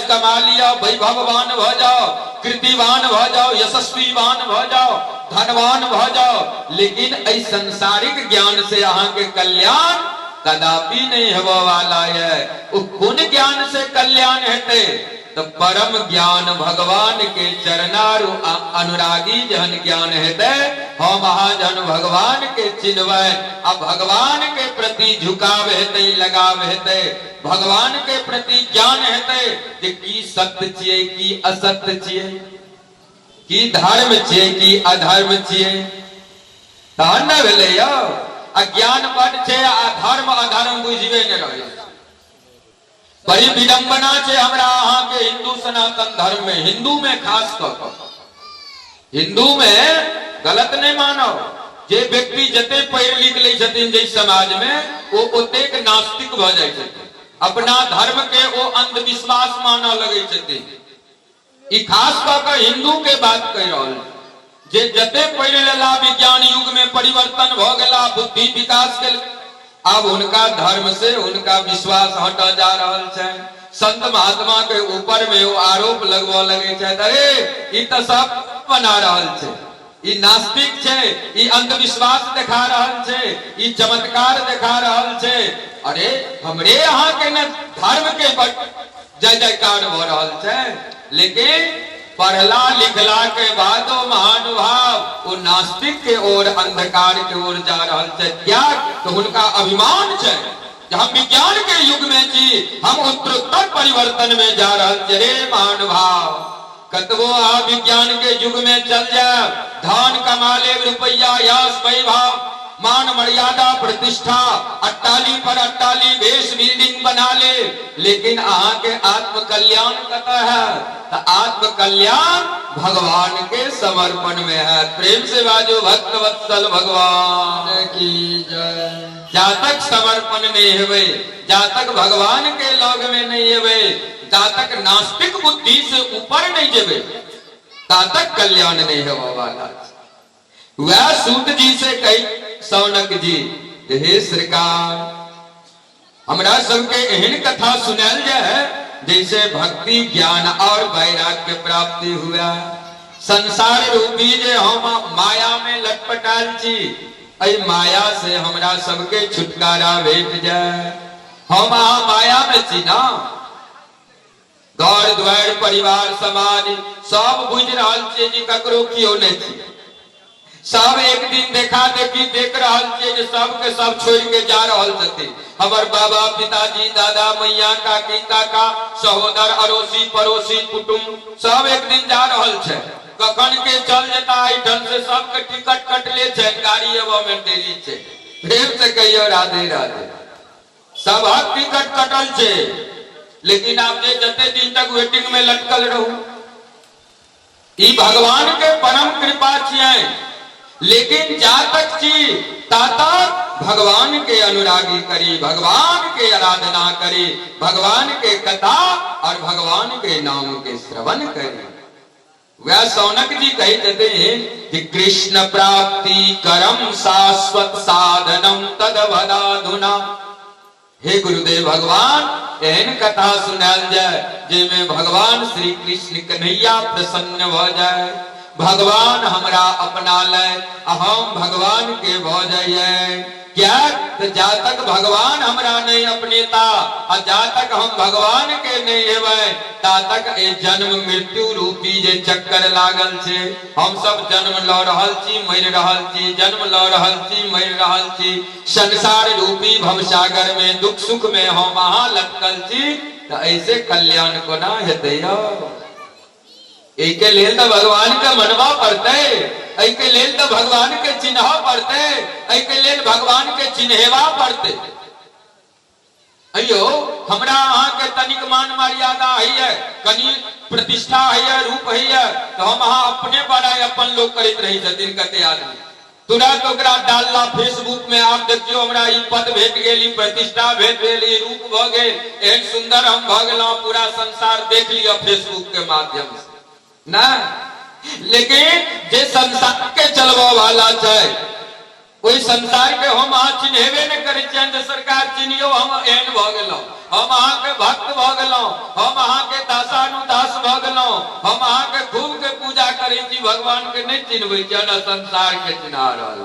कमा लिअ, वैभववान भऽ जाउ, कृतिवान भऽ जाउ, यशस्वीवान भऽ जाउ, धनवान भऽ जाउ, लेकिन एहि संसारिक ज्ञान से अहाँके कल्याण कदापि नहि हेबऽ वाला यऽ। ओ कोन ज्ञान से कल्याण हेतै? तऽ परम ज्ञान भगवान के चरणारु अनुरागी जहन ज्ञान हेतै, हम अहाँ जहन भगवान के चिन्हबनि आ भगवान के प्रति झुकाव हेतै, लगाव हेतै, भगवान के प्रति ज्ञान हेतै जे की सत्य छियै, की असत्य छियै, की धर्म छियै, की अधर्म छियै, तहन ने भेलै यौ। अज्ञान बड छै आ धर्म अधर्म बुझबे नहि रहै। बड़ी विडंबना छै हमरा अहाँ के हिंदू सनातन धर्म में, हिंदू में खास कऽ कऽ, हिंदू में गलत नहीं मानब, जे व्यक्ति जते पढ़ि लिख लै छथिन जै समाज में, ओ ओतेक नास्तिक भऽ जाइ छथिन, अपना धर्म के ओ अंधविश्वास मानऽ लगै छथिन। ई खास कऽ कऽ हिंदू के बात कहि रहल छी जे जते पढ़ि लेला, विज्ञान युग में परिवर्तन भऽ गेला, बुद्धि विकास के, आब हुनका धर्म से हुनका विश्वास हटऽ जा रहल छनि। संत महात्मा के ऊपर में ओ आरोप लगबऽ लगै छथि, अरे ई तऽ सब बना रहल छै, ई नास्तिक छै, ई अंधविश्वास देखा रहल छै, ई चमत्कार देखा रहल छै। अरे हमरे अहाँ के ने धर्म के जय जयकार भऽ रहल छै। लेकिन पढ़ला लिखला के बादो महानुभाव ओ नास्तिक के ओर, अंधकार के ओर जा रहल छै। किया? तऽ हुनका अभिमान छै जे हम विज्ञान के युग में छी, हम उत्तरोत्तर परिवर्तन में जा रहल छी। रे महानुभाव, कतबो अहाँ विज्ञान के युग में चल जायब, धन कमा लेब, रुपैया, यश, वैभव, मान, मर्यादा, प्रतिष्ठा, अट्टाली पर अट्टाली, वेश, बिल्डिंग बना ले, लेकिन अहाँ के आत्मकल्याण कतऽ है? तऽ आत्मकल्याण भगवान के समर्पण में है। प्रेम से बाजू भक्त वत्सल भगवान की जय। जा तक समर्पण नहीं हेबै, जा तक भगवान के लग में नहीं हेबै, जा तक नास्तिक बुद्धि से ऊपर नहीं जेबै, ता तक कल्याण नहीं हेबऽ वाला। वह सूत जी से कही सौनक जी, हे सरकार, हमरा सबके एहन कथा सुनायल जाय जैसे भक्ति ज्ञान और वैराग्य प्राप्ति हुआ। संसार रूपी जे हम माया में लटपटायल छी, एहि माया से हमरा सबके छुटकारा भेट जाय। हम अहाँ माया में छी ना, घर द्वार परिवार समाज सब बुझि रहल छियै जे ककरो केओ नहि छी। सब एक दिन देखा देखी देख रहल छियै जे सबके सब छोड़ि के जा रहल छथिन। हमर बाबा, पिताजी, दादा, मैया, काकी, काका, सहोदर, अड़ोसी पड़ोसी, कुटुम्ब सब एक दिन जा रहल छै। कखन के चल जेता एहिठाम से, सबके टिकट कटले छै, गाड़ी एबऽ में देरी छै। प्रेम से कहियो राधे राधे। सबहक टिकट कटल छै, लेकिन आब जे जते दिन तक वेटिंग में लटकल रहू, ई भगवान के परम कृपा छियै। लेकिन जा तक छी ता तक भगवान के अनुरागी करी, भगवान के आराधना करी, भगवान के कथा और भगवान के नाम के श्रवण करी। वह सौनक जी कही छथिन कि कृष्ण प्राप्ति करम शाश्वत साधनम तदवदाधुना। हे गुरुदेव भगवान, एहन कथा सुनायल जाय जाहिमे भगवान श्री कृष्ण कन्हैया प्रसन्न भऽ जाय, भगवान हमरा अपना ले आ हम भगवान के भऽ जाइए। किएक तऽ जा तक भगवान हमरा नहि अपनेता आ जा तक हम भगवान के नहि हेबै, ता तक एहि जन्म मृत्यु रूपी जे चक्कर लागल छै, हम सब जन्म लऽ रहल छी, मरि रहल छी, जन्म लऽ रहल छी, मरि रहल छी, संसार रूपी भवसागर में दुख सुख में हम अहाँ लटकल छी, तऽ ऐसे कल्याण कोना हेतै यौ? एहिके लेल तऽ भगवान के मनबऽ पड़तै, एहिके लेल तऽ भगवान के चिन्हऽ पड़तै, एहिके लेल भगवान के चिन्हेबा पड़तै। अयो हमरा अहाँके तनिक मान मर्यादा होइए, कनि प्रतिष्ठा होइए, रूप होइए, तऽ हम अहाँ अपने बड़ाइ अपन लोक करैत रहै छथिन। कते आदमी तुरंत ओकरा डालला फेसबुक में, आब देखियो हमरा ई पद भेट गेल, ई प्रतिष्ठा भेट गेल, ई रूप भऽ गेल, एहन सुंदर हम भऽ गेलहुँ, पूरा संसार देख लिअ फेसबुक के माध्यम से। नहि, लेकिन जे संसार के चलबऽ वाला छै, ओहि संसार के हम अहाँ चिन्हेबे नहि करै छियनि जे सरकार चिन्हियौ, हम एहन भऽ गेलहुँ, हम अहाँके भक्त भऽ गेलहुँ, हम अहाँके दासा भऽ गेलहुँ, हम अहाँके खूब के पूजा करै छी, भगवान के नहि चिन्हबै छी, ना संसार के चिन्हा रहल।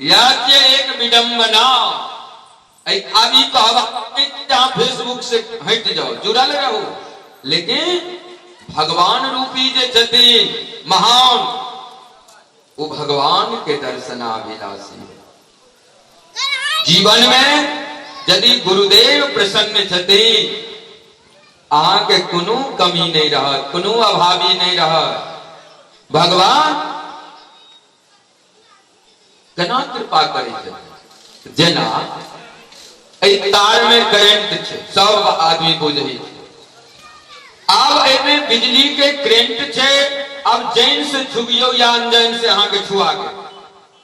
इएह छियै एक विडम्बना। आब ई कहब अहाँ फेसबुक से हटि जाउ, जुड़ल रहू, लेकिन भगवान रूपी जे छथिन महान, ओ भगवान के दर्शनाभिलाषी है। जीवन में यदि गुरुदेव प्रसन्न छथिन, अहाँके कोनो कमी नहीं रहत, कोनो अभावी नहीं रहत। भगवान केना कृपा करै छथिन, जेना एहि तार में करेंट छै, सब आदमी बुझै छै। आब एहिमे बिजली के करेंट छै, आब जैन से छुबियौ या अनजैन से अहाँके छुआ गेल,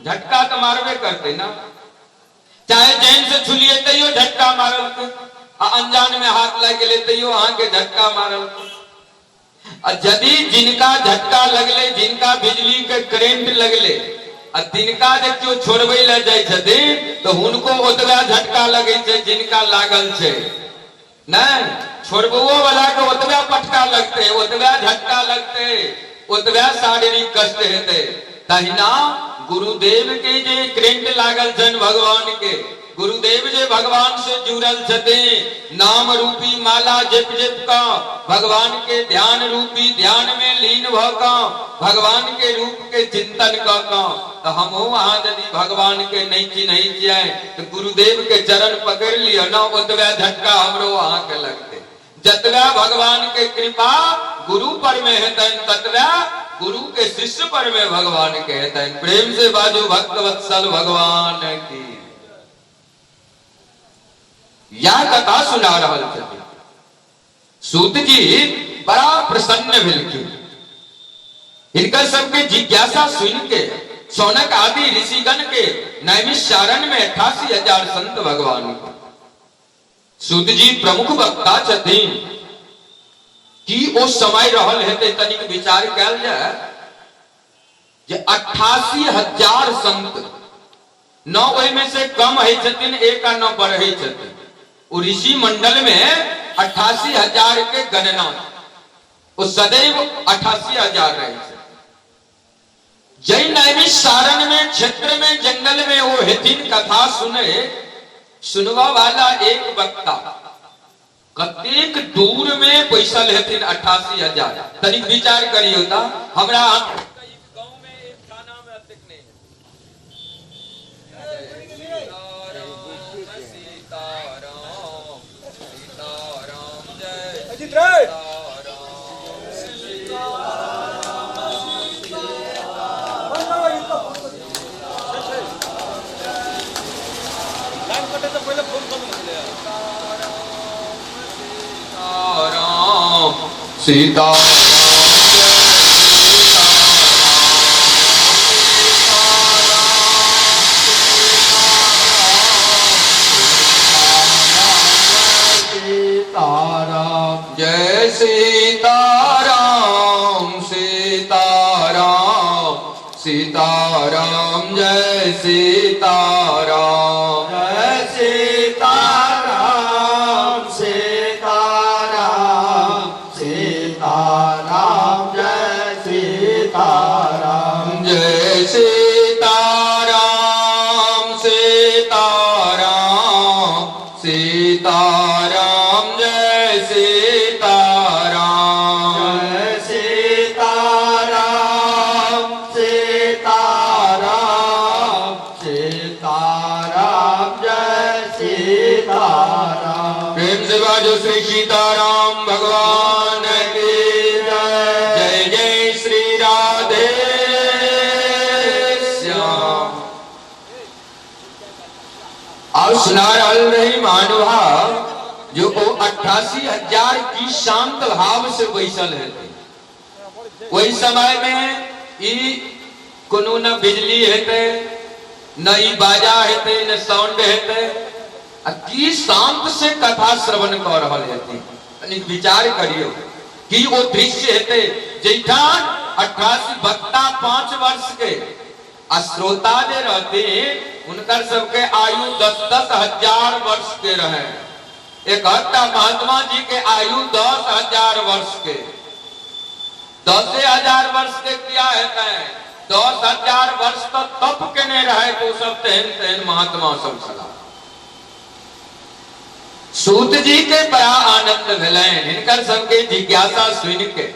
झटका तऽ मारबे करतै ना। चाहे जैन से छुलिए तैयो झटका मारलकै, आ अनजान में हाथ लागि गेलै तैयो अहाँके झटका मारलकै। आ यदि जिनका झटका लगलै, जिनका बिजली के करेंट लगलै, आ तिनका जे केओ छोड़बै लए जाइ छथिन तऽ हुनको ओतबे झटका लगै छै जिनका लागल छै। नहि, छोड़बो वाला के ओतबे पटका लगतै, ओतबे झटका लगतै, ओतबे शारीरिक कष्ट हेतै। तहिना गुरुदेव के जे करेंट लागल छनि भगवान के, गुरुदेव जे भगवान से जुड़ल छथिन, नाम रूपी माला जप जप कऽ भगवान के ध्यान रूपी ध्यान में लीन भऽ कऽ भगवान के रूप के चिंतन कऽ कऽ, तऽ हमहूँ अहाँ यदि भगवान के नहि चिन्है छियै तऽ गुरुदेव के चरण पकड़ि लिअ ने, ओतबे झटका हमरो अहाँके लगतै। जतबे भगवान के कृपा गुरु पर में हेतनि, ततबे गुरु के शिष्य पर में भगवान के हेतनि। प्रेम से बाजू भक्त वत्सल भगवान की। यह कथा सुना रहल छथिन सूत जी, बड़ा प्रसन्न भेलखिन हिनकर सबके जिज्ञासा सुन के। सौनक आदि ऋषिगण के नैमिषारण्य में 88,000 संत भगवान के सूत जी प्रमुख वक्ता छथिन। की ओ समय रहल हेतै, तनिक विचार कयल जाय जे 88,000 संत न ओहिमे से कम होइ छथिन एक आ न बढ़ै छथिन। ओ ऋषि मंडल में 88,000 के गणना, ओ सदैव 88,000 रहै छै। जै नैमिषारण्य में क्षेत्र में जंगल में वो हेथिन कथा सुने सुनवा वाला एक वक्ता कतेक दूर में बैसल हेथिन 88,000, तनिक विचार करियौ त। हमरा गांव में एक थाना में अतेक नहीं है। सीताराम सीताराम जय अजित राय। सीताराम। फोन करो इनका, फोन करो। लाईन कटायचा पहिला फोन करून म्हटलं। सीताराम सीताराम सीताराम जय सीताराम सीताराम सीताराम जय सीताराम जय सीताराम सीताराम सीताराम जय सीताराम जय सीताराम सीताराम सीताराम जय सीताराम जय सीताराम सीताराम सीताराम जय सीताराम। प्रेम से बाजो श्री सीताराम भगवान की जय। जय जय श्री राधे श्याम। आब सुना रहल रही महानुभाव जो ओ 88,000 की शांत भाव से बैसल हेतै। ओहि समय में ई कोनो न बिजली हेतै, न ई बाजा हेतै, न साउंड हेतै, आ की शांत से कथा श्रवण कऽ रहल हेतै। कनिक विचार करियौ की ओ दृश्य हेतै जैठाम 88 वक्ता 5 वर्ष के आ श्रोता जे रहथिन हुनकर सबके आयु 10-10 हजार वर्ष के रहे। एकहत्ता महात्मा जी के आयु 10,000 वर्ष के। 10,000 वर्ष के किया हेतै? 10,000 वर्ष तऽ तप केने रहै ओ सब, तेहन तेहन महात्मा सब छलाह। सूत जी के बड़ा आनंद भेलनि हिनकर सबके जिज्ञासा सुनि के।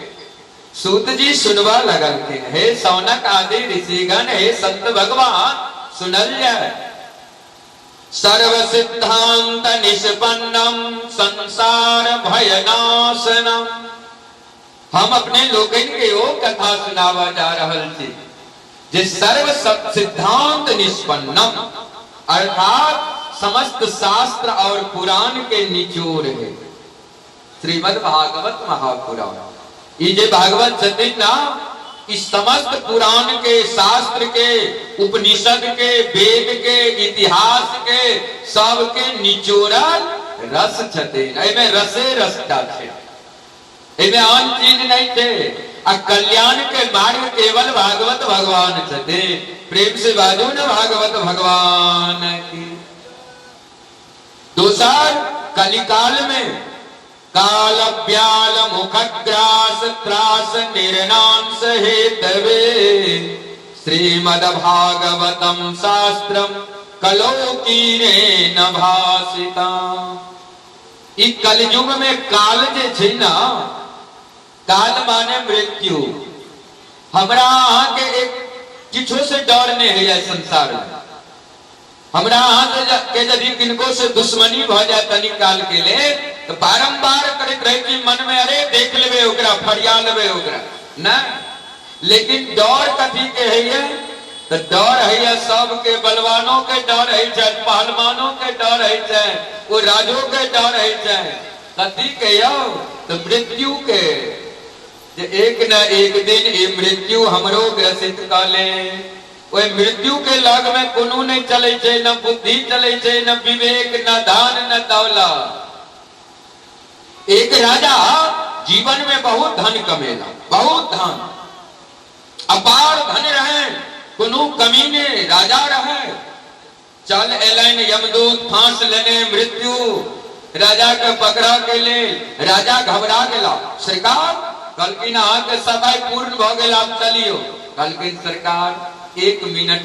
सूत जी सुनबा लगलखिन, हे सौनक आदि ऋषिगण, हे संत भगवान, सुनल जाय। सर्व सिद्धांत निष्पन्नम संसार भयनाशनम। हम अपने लोकनि के ओ कथा सुनाबऽ जा रहल छी जे सर्व सिद्धांत निष्पन्नम, अर्थात समस्त शास्त्र और पुराण के निचोड़ है श्रीमद् भागवत महापुराण। ई जे भागवत छथिन ना, ई समस्त पुराण के, शास्त्र के, उपनिषद के, वेद के, इतिहास के, सबके निचोड़ल रस छथिन। एहिमे रसे रसटा छै, एहिमे आन चीज नहि छै। आ कल्याण के मार्ग केवल भागवत भगवान छथिन। प्रेम से बाजू ने भागवत भगवान की। दोसर कलिकाल में काल व्याल मुखग्रास त्रास निर्णांस हेतवे श्रीमद् भागवतम शास्त्रम कलौकीरेण भाषिता। ई कलयुग में काल जे छै ना, काल माने मृत्यु। हमरा अहाँके एक किछो से डर नहि होइए संसार में। हमरा अहाँ के यदि किनको से दुश्मनी भऽ जाय तनी काल के लेल, तऽ बारम्बार करैत रहै छी मन में, अरे देख लेबै ओकरा, फरिया लेबै ओकरा। नहि, लेकिन डर कथी के होइए? तऽ डर होइए सबके, बलवानो के डर होइ छै, पहलवानो के डर होइ छै, ओ राजो के डर होइ छै। कथी के यौ? तऽ मृत्यु के, जे एक न एक दिन ई मृत्यु हमरो ग्रसित कऽ ले। ओहि मृत्यु के लग में कोनो नहि चलै छै, न बुद्धि चलै छै, न विवेक, न धन, न दौलत। एक राजा जीवन में बहुत धन कमेला, बहुत धन, अपार धन रहे, कोनो कमी नहि, राजा रहे। चल एलनि यमदूत फांस लेने मृत्यु राजा के पकड़ा के लेल। राजा घबरा गेला। सरकार, कहलखिन, अहाँके समय पूर्ण भऽ गेल, आब चलियौ। कहलखिन, सरकार, एक मिनट।